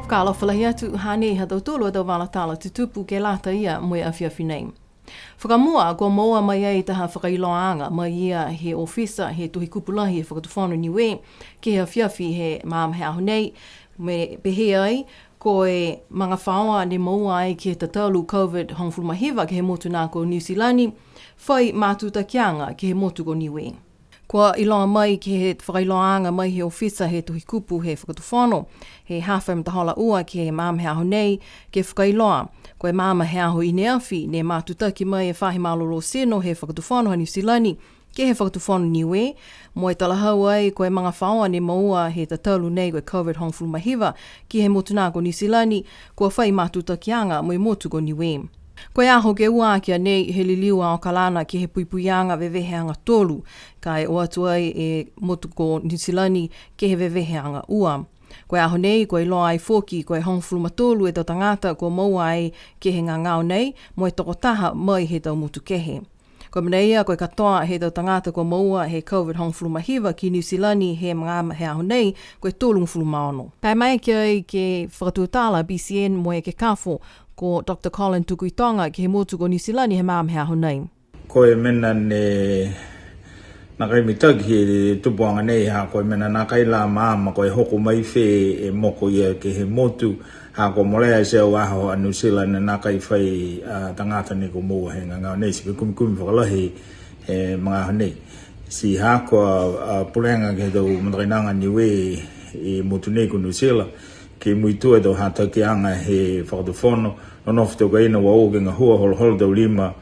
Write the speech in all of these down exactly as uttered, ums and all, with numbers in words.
Fakaalofa lahi atu, hanei ha tautolu a tau vala tala tutupu ke lata ia mo e afiafi nei. Fakamua, kua moua mai ai taha fakailoaaga mai ia he ofisa he Tohi Kupu Lahi he Fakatufono Niue, ke he afiafi he magaaho he aho nei, mo e pehē ai, ko e magafaoa ne moua ai ke he tatalu COVID hogofulu ma hiva ke he motu na ko Niu Silani, fai matutakiaga ke he motu ko Niue. Kua iloa mai ke he fakailoaaga mai he ofisa he Tohi Kupu he Fakatufono, he hafa e matahola ua ke he magaaho he aho nei, ke fakailoa, ko e magaaho he aho i ne afi, ne matutaki mai e Faahi Malolō Tino he Fakatufono ha Niu Silani, ke he Fakatufono Niue, mo e talahau ai ko e magafaoa ne moua he tatalu nei ko e COVID hogofulu ma hiva, ke he motu na ko Niu Silani, kua fai matutakiaga mo e motu ko Niue. Ko e aho ke ua aki a nei he liliu a Okalana ke he puipuiaga veveheaga tolu, ka e o atu ai e motu ko Niu Silani ke he veveheaga ua. Ko e aho nei, kua iloa ai foki, ko e hogofulu ma tolu e tau tagata kua moua ai ke he gagao nei, mo e tokotaha mai he tau motu kehe. Ko e mena ia, ko e katoa he tau tagata kua moua he COVID hogofulu ma hiva ki Niu Silani he magaaho he aho nei, ko e tolugofulu ma ono. Ka e maeke ai ke fakatutala BCN mo e ekekafo, ko Doctor Colin Tukuitonga ke he motu ko Niu Silani he magaaho he aho nei. Ko e mena ne nākai mitaki he tupuaga nei ha ko e mena nākai la maama ko e hoko mai fē e moko ia ke he motu, ha kua molea e teau aho a New Zealand ne nākai fai a tagata ne kua moua he gagao nei, ti kumikumi fakalahi he magaaho nei. Ti ha kua a pulega ke he tau matakainaga Niue i motu nei ko New Zealand, ke muitua e tau hatakiaga he fakatufono, nonofo tau kaina ua o ke gahua holoholo tau lima,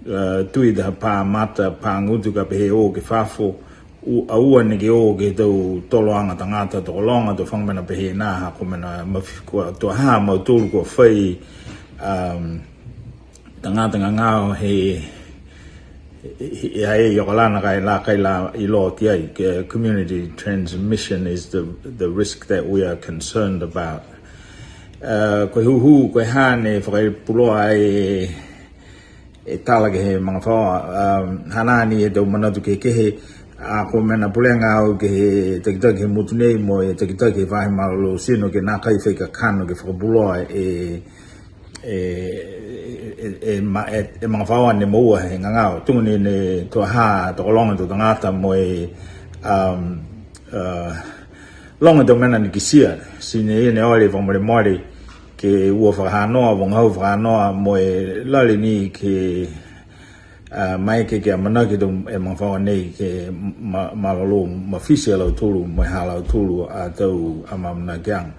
a, tui taha pā mata, pā gutu ka pehē o ke fafo, u-, a ua ne ke o ke he tau toloaga tagata tokologa, tau faga mena pehē nā, ha ko e mena mafi-, kua, to ha mautolu kua fai, um, tagata gagao he, he, he, he, he Okalana ka e la, ka e la iloa ki ai, ke community transmission is the, the risk that we are concerned about. Uh, ko e hūhū, ko e ha ne fakapuloa ai e tala ke he magafaoa, um, hanā ni e tau manatu kehekehe, a ko e mena pulega au ke he takitaki he motu nei mo e takitaki he faahi malolō tino ke nākai fai kakano ke fakapuloa e, e, e, e, ma-, e, e magafaoa ne moua he gagao. Tuga ni ne to ha tokologa tau tagata mo e, um, uh, loga tau mena ne kitia, ti ne ia ne ole fakamolemole, ke ua fakahanoa, vagahau fakahanoa, mo e lali ni ke, a, maeke ke amanaki tau e magafaoa nei ke ma-, malolō mafiti a lautolu, mo e ha lautolu a tau amaamanakiaga.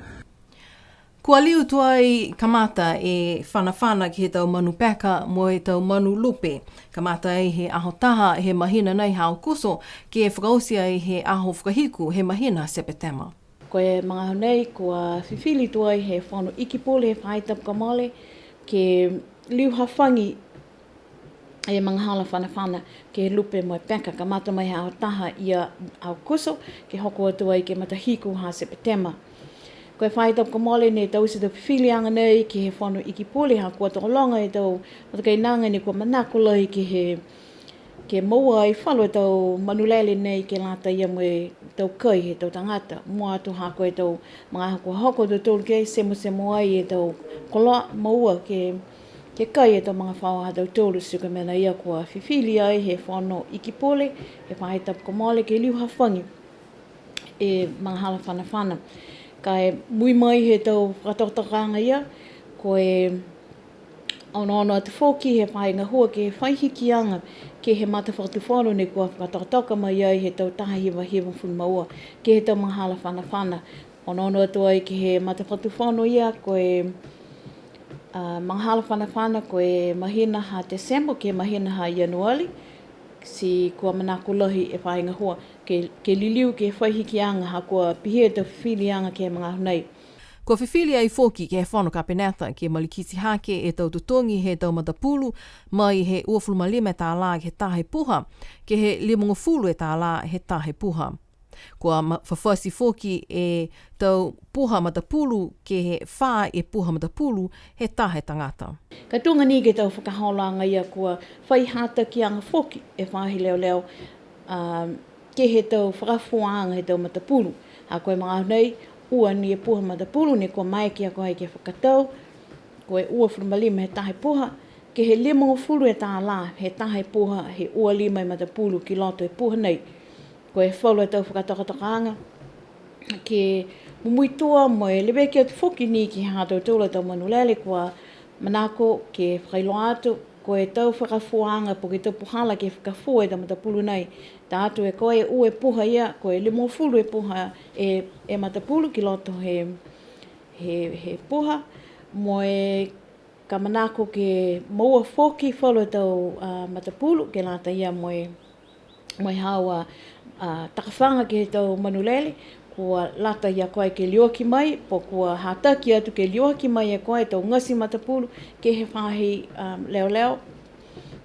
Kua liu tuai kamata e fanafana ke he tau manu peka mo e tau manu lupe. Kamata ai he aho taha he mahina nei ha Aokuso, ke fakaoti ai he aho fakahiku he mahina Sepetema. Ko e magaaho nei, kua fifili tuai he Fono Ikipule he faahi tapu kua mole, ke liu hafagi e magahala fanafana ke he lupe mo e peka, kamata mai he aho taha ia Aokuso, ke hoko atu ai ke he matahiku ha Sepetema. Ko e faahi tapu kua mole ne taute e tau fifiliaga nei ke he Fono Ikipule, ha kua tokologa e tau matakainaga ne kua manako lahi ke he ke moua ai falu a tau manu lele nei ke lata ia mo e tau kai he tau tagata. Mua atu ha ko e tau magaaho kua hoko a tautolu ke semosemo ai e tau koloa moua ke, ke kai e tau magafaoa ha tautolu, ti ko e mena ia kua fifili ai he Fono Ikipule he faahi tapu kua mole ke liu hafagi e magahala fanafana. Ka e mui mai he tau fakatokatokaaga ia, ko e onoono atu foki he faahi gahua ke fai hikiaga ke he matafakatufono ne kua fakatokatoka mai ai he tau taha hiva hivagofulu ma ua, ke he tau magahala fanafana. Onoono atu ai ke he matafakatufono ia, ko e, a, magahala fanafana, ko e mahina ha Tesemo ke he mahina ha Ianuali, ti kua manako lahi e faahi gahua ke, ke liliu ke fai hikiaga ha kua pihia e tau fifiliaga ke he magaaho nei. Kua fifili ai foki ke he Fono Kapeneta ke malikiti hake e tau totogi he tau matapulu mai he uafulu ma lima e tālā ke he taha e puha, ke he limagofulu e tālā he taha e puha. Kua ma-, fafati foki e tau puha matapulu ke he fā e puha matapulu he taha e tagata. Ka tuga ni ke he tau fakaholoaga ia kua fai hatakiaga foki e faahi leoleo, a, ke he tau fakafuaaga he tau matapulu. Ha ko e magaaho nei, ua ni e puha matapulu ne kua maeke a koe ke fakatau, ko e uafulu ma lima he taha e puha, ke he limagofulu e tālā he taha e puha, he ua lima e matapulu ki loto e puha nei. Ko e falu a tau fakatokatokaaga ke mumuitua mo e leveki atu foki ni ke he ha tautolu a tau manu lele kua manako ke fakailoa atu, ko e tau fakafuaaga po ke tau puhala ke fakafua e tau matapulu nei. Ta atu e koe ua e puha ia, ko e limagofulu e puha e, e matapulu ki loto he, he, he puha, mo e ka manako ke moua foki falu a tau, a, matapulu, ke lata ia mo e, mo e haau a, a, takafaga ke he tau manu lele, kua lata ia koe ke liuaki mai, po kua hataki atu ke liuaki mai e koe tau gati matapulu, ke he faahi, a, leoleo,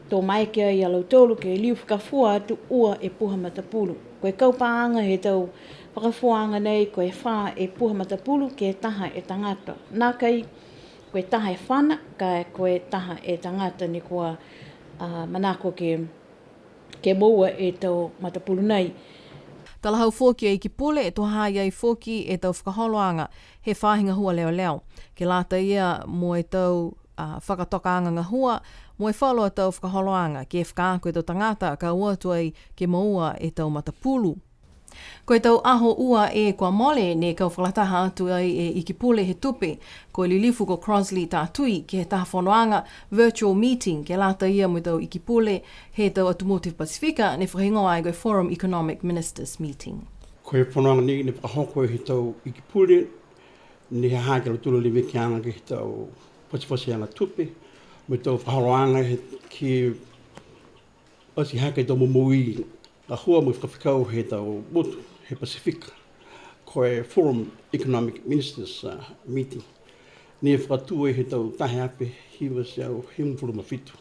to maeke ai a lautolu ke liu fakafua atu ua e puha matapulu. Ko e kaupaaga he tau fakafuaaga nei, ko e fā e puha matapulu ke taha e tagata. Nākai ko e taha e fana, ka ko e taha e tagata ne kua, a, manako ke, ke moua e tau matapulu nei. Talahau foki e Ikipule, to ha ha i ai foki e tau fakaholoaga he faahi gahua leoleo. Ke lata ia mo e tau, a, fakatokaaga gahua, mo e falu a tau fakaholoaga, ke fakaako e tau tagata ka o atu ai ke moua e tau matapulu. Ko e tau aho ua e kua mole ne kau fakalataha atu ai e Ikipule he Tupe, ko e Lilifu ko Crossley Tatui, ke he taha fonoaga virtual meeting, ke lata ia mo e tau Ikipule he tau atu motu he Pasifika, ne fakahigoa ai ko e Forum Economic Ministers Meeting. Ko e fonoaga nei ne fakahoko he tau Ikipule, ne ha ha ke lautolu levekiaga ke he tau fatifatiaga tupe, mo e tau fakaholoaga he, ke ati hake e tau momoui gahua mo e fakafekau he tau motu he Pasifika, ko e Forum Economic Ministers, uh, Meeting. Ne fakatū he tau taha e afe hiva e teau hivagofulu ma fitu.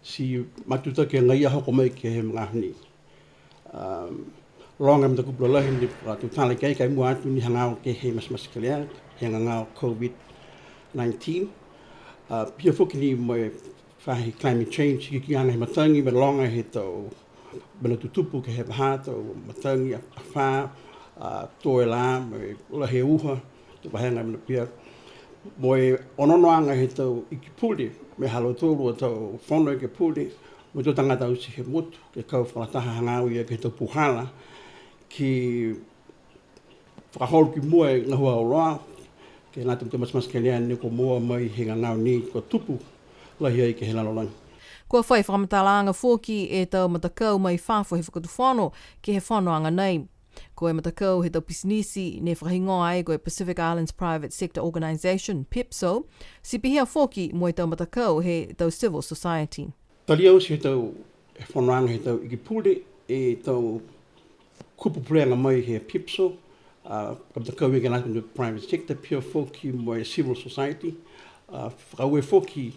Ti matutaki agaia hoko mai ke he magaaho nei. Um, loga e matakupu lalahi ne fakatutala ki ai, ka e mua atu ni hagaao ke he matematekelea, he gagao COVID nineteen. Uh, pihia foki ni mo e faahi climate change, hikihikiaga he matagi, mo e loga he tau mena tutupu ke he vahā, tau matagi, a, afā, a, tō e lā, mo e lahi e uha, tau vahega mena pihia. Mo e onoonoaga he tau Ikipule, mo e ha lautolu a tau Fono Ekepule, mo e tau tagata oti he motu, ke kau fakalataha hagaao ia ke he tau puhala, ke fakaholo ki mua e gahua auloa, ke lata mo e matematekelea ne kua moua mai he gagao nei kua tupu lahi ai ke he lalolagi. Kua fai fakamatalaaga foki e tau matakau mai fafo he fakatufono ke he fonoaga nei. Ko e matakau he tau pisinisi ne fakahigoa ai ko e Pacific Islands Private Sector Organisation, PIPSO, ti pihia foki mo e tau matakau he tau civil society. Talia oti he tau, he fonoaga he tau Ikipule, e tau kupu pulega mai he PIPSO, a, ka matakau ia ke lata mo e private sector, pihia foki mo e civil society, a, fakaaue foki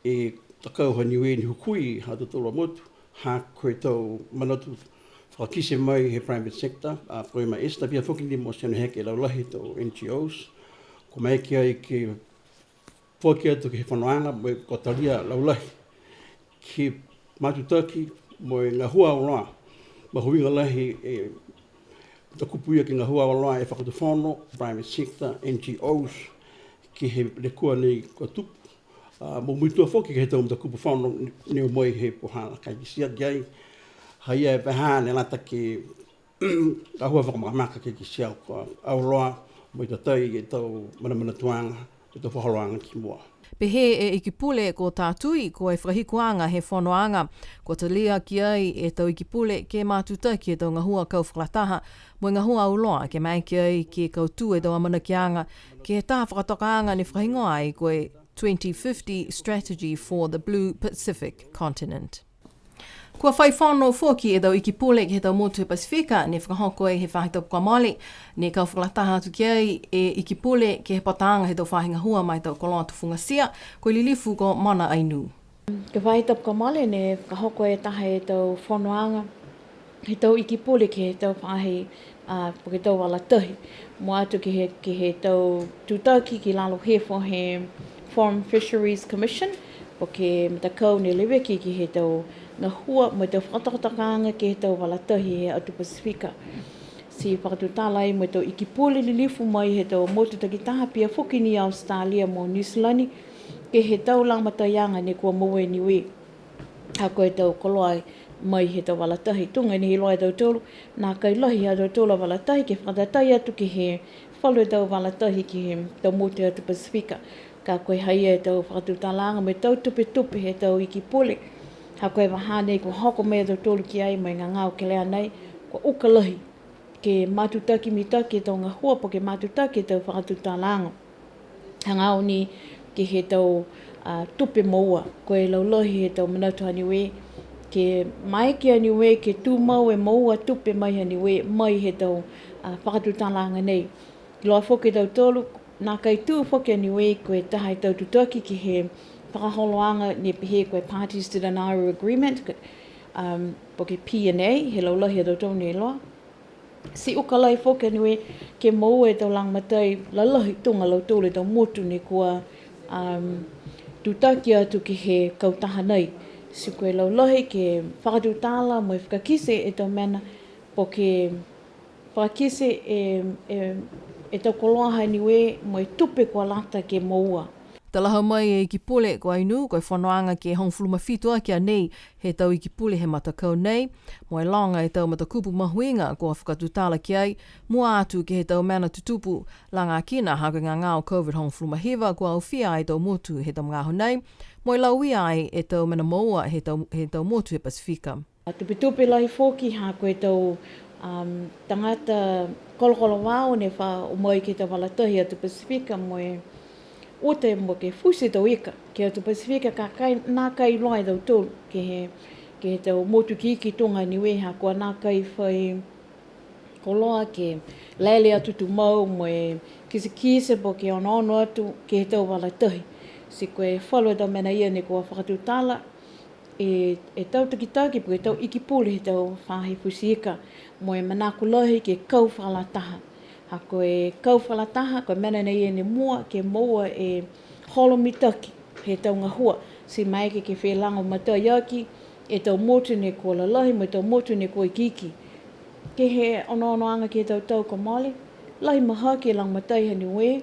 e matakau ha Niue ne hukui ha tautolu a motu, ha ko e tau manatu fakakite mai he private sector, a, ko e ma Esther, pihia foki ni mo Sione Heke Laulahi, tau N G Os, kua maeke ai ke foaki atu ke he fonoaga, mo e kua talia laulahi, ke matutaki mo e gahua auloa, mahuiga lahi e matakupu ia ke gahua auloa e fakatufono, private sector, N G Os, ke he lekua nei kua tupu. A, mo e muitua foki ke he tau matakupu fono ne o mai he puhala ka e kitia ki ai. Ha ia e vahā ne lata ke gahua fakamakamaka ke kitia ko e auloa mo e tatai e tau manamanatuaga, e tau fakaholoaga ki mua. Pehē e Ikipule ko Tatui, ko e fakahikuaga he fonoaga, kua talia ki ai e tau Ikipule ke matutaki e tau gahua kau fakalataha mo e gahua auloa, ke maeke ai ke kautū e tau amanakiaga ke he taha fakatokaaga ne fakahigoa ai ko e twenty fifty Strategy for the Blue Pacific Continent. Kua fai fono foki e tau Ikipule ke he tau motu he Pasifika, ne fakahoko ai he faahi tapu kua mole, ne kau fakalataha atu ki ai e Ikipule ke he pataaga he tau faahi gahua ma e tau koloa tufugatia, ko e Lilifu ko Mona Ainuu. Ke he faahi tapu kua mole ne fakahoko e taha e tau fonoaga he tau Ikipule ke he tau faahi, a, po ke tau vala tahi. Mua atu ke he, ke he tau tutaki ki lalo hifo he Forum Fisheries Commission, po ke matakau ne leveki ke he tau gahua mo e tau fakatokatokaaga ke he tau vala tahi he atu Pasifika. Ti fakatutala ai mo e tau iki pule lilifu mai he tau motu takitaha pihia foki ni Australia mo New Zealand, ke he tau lagomataiaga ne kua moua e Niue. Ha ko e tau koloa mai he tau vala tahi tuga ni he iloa e tautolu, nākai lahi ha tautolu a vala tahi ke fakatatai atu ke he falu e tau vala tahi ke he tau motu he atu Pasifika. Ka ko e haia e tau fakatutalaaga mo e tau tupetupe he tau iki pule. Ha ko e vahā nei kua hoko mai a tautolu ki ai mo e gagao kelea nei, kua uka lahi ke matutaki mitaki e tau gahua po ke matutaki e tau fakatutalaaga. Hagaao ni ke he tau, a, tupe moua, ko e laulahi he tau manatu ha Niue, ke maeke a Niue ke tumau e moua tupe mai ha Niue, mai he tau, a, fakatutalaaga nei. Iloa foki e tautolu, nākai tū foki a Niue ko e taha e tau tutaki ke he fakaholoaga ne pehē ko e Parties to the Nauru Agreement, um, po ke P N A, he laulahi a tautolu ne iloa. Ti uka lahi foki a Niue ke moua e tau lagomatai lalahi tuga a lautolu e tau motu ne kua, um, tutaki atu ke he kautaha nei. Ti ko e laulahi ke fakatutala mo e fakakite e tau mena, po ke fakakite e, e, e tau koloa ha Niue mo e tupe kua lata ke moua. Talahau mai e Iki Pule ko Ainuu, ko e fonoaga ke hogofulu ma fitu aki a nei he tau Iki Pule he matakau nei, mo e loga e tau matakupu mahuiga kua fakatutala ki ai, mua atu ke he tau mena tutupu lagakina ha ko e gagao COVID hogofulu ma hiva kua aofia ai e tau motu he tau magaaho nei, mo e lauia ai e tau mena moua he tau, he tau motu he Pasifika. A tupetupe lahi foki ha ko e tau, um, tagata kolokolo vao ne fa o mai ke he tau vala tahi atu Pasifika mo e uta mo ke futi e tau ika ke he atu Pasifika ka kai, nākai iloa e tautolu ke he, ke he tau motu ikiiki tuga a Niue ha kua nākai fai koloa ke lele atu tumau mo e kitekite po ke onoono atu ke he tau vala tahi. Ti ko e falu a tau mena ia ne kua fakatutala e, e tau takitaki po ke tau Iki Pule he tau faahi futi ika mo e manako lahi ke kau fakalataha. Ha ko e kau fakalataha, ko e mena nei e ne mua ke moua e holo mitaki he tau gahua, ti maeke ke felagomataiaki e tau motu ne kua lalahi mo e tau motu ne kua ikiiki. Ke he onoonoaga ke he tau tau kua mole, lahi mahaki e lagomatai ha Niue,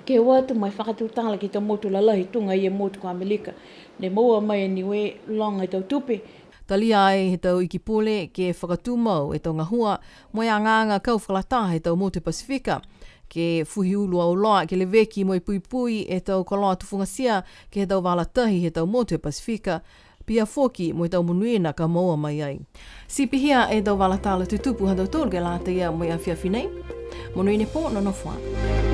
ke o atu mo e fakatutala ke he tau motu lalahi tuga e motu ko Amelika, ne moua mai e Niue loga e tau tupe. Talia ai he tau Iki Pule ke fakatumau e tau gahua mo e agaaga kau fakalataha he tau motu Pasifika, ke fuhi ulu auloa, ke leveki mo e puipui e tau koloa tufugatia ke he tau vala tahi he tau motu he Pasifika, pihia foki mo e tau monuina ka moua mai ai. Ti pihia e tau vala tala tutupu ha tautolu ke lata ia mo e afiafi nei. Monuina e pō, nonofo ā.